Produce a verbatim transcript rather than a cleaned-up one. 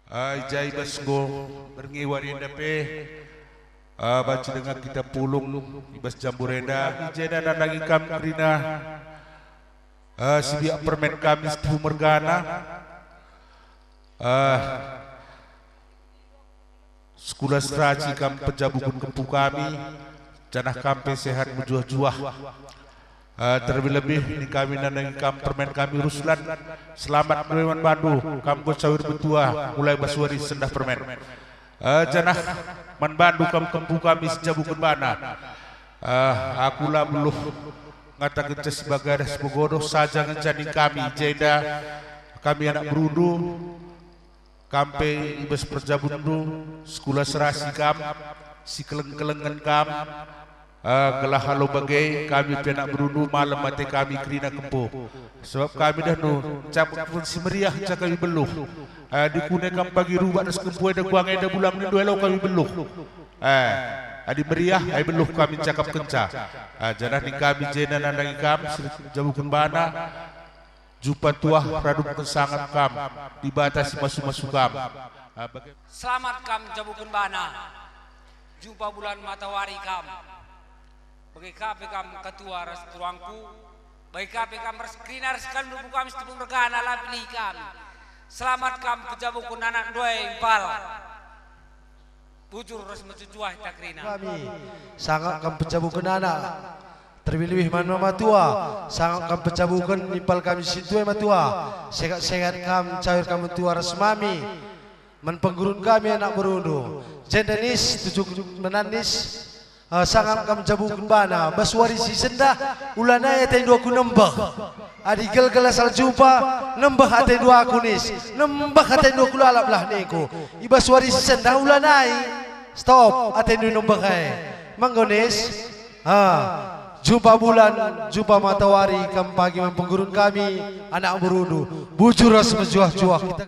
Ah, i ja i bas enggo berngi wari enda pe, ah, banci denga kita pulung i bas jambur enda. I jenda nandangi kam kerina, ah, si biak permen kami si tepu mergana. Ah, Sekula Serasi kam pejabuken kempu kami, janah kam pe sehat mejuah-juah. Eh, terlebih-lebih ning kami nandangi kam permen kami Ruslan. Selamat nduwe man bandu, kam enggo cawir metua, mulai bas wari sendah permen. Eh, janah man bandu kam kempu kami si jabuken bana. Eh, aku la beluh ngatakenca si bage arah si begodoh, saja ngenca ning kami i jenda, kami anak berundu, kam pe i bas perjabunndu, Sekula Serasi kam, si keleng-kelengen kam, ah, gelah alu bage kami pe anak berundu malem ate kami kerina kempu. Sebab kami dah nu, cap si meriah ngenca kami beluh. Ah, adi kune kam pagi rubak ras kempu enda kuang enda bulang nindu elo kami beluh. Eh, adi meriah, ai beluh kami cakapkenca. Ah, janah ning kami jenda nandangi kam, si jabuken bana, jumpa tuah radumken sangap kam, Dibata si masu-masu kam. Ah, bage- Selamat kam jabuken bana, jumpa bulan matawari kam. Bage ka pe kam ketua ras tuangku, bage ka pe kam ras kerina ras kalak kempu kami si tepu mergana la pilih kami. Selamat kam pejabuken anak nduwe impal. Bujur ras mejuah-juah ita kerina. Kami, sangap kam pejabuken anak. Terlebih-lebih man mama tua, sangap kam pejabuken impal kami si ntua matua. Sehat-sehat kam, cawir kam metua ras mami. Man penggurun kami anak berundu. Jenda Nis, tuju menan Nis. Ah, sangap kam jabuken bana, bas wari si sendah, ulanai atendu aku nembeh. Adi gelgel asal jumpa, nembeh atendu aku Nis, nembeh atendu aku lalap lah ningku. I bas wari si sendah ulanai. Stop, atendu nembeh ai. Manggo Nis. Ha. Jumpa bulan, jumpa matawari, kam pagi man penggurun kami, anak berundu. Bujur ras mejuah-juah kita.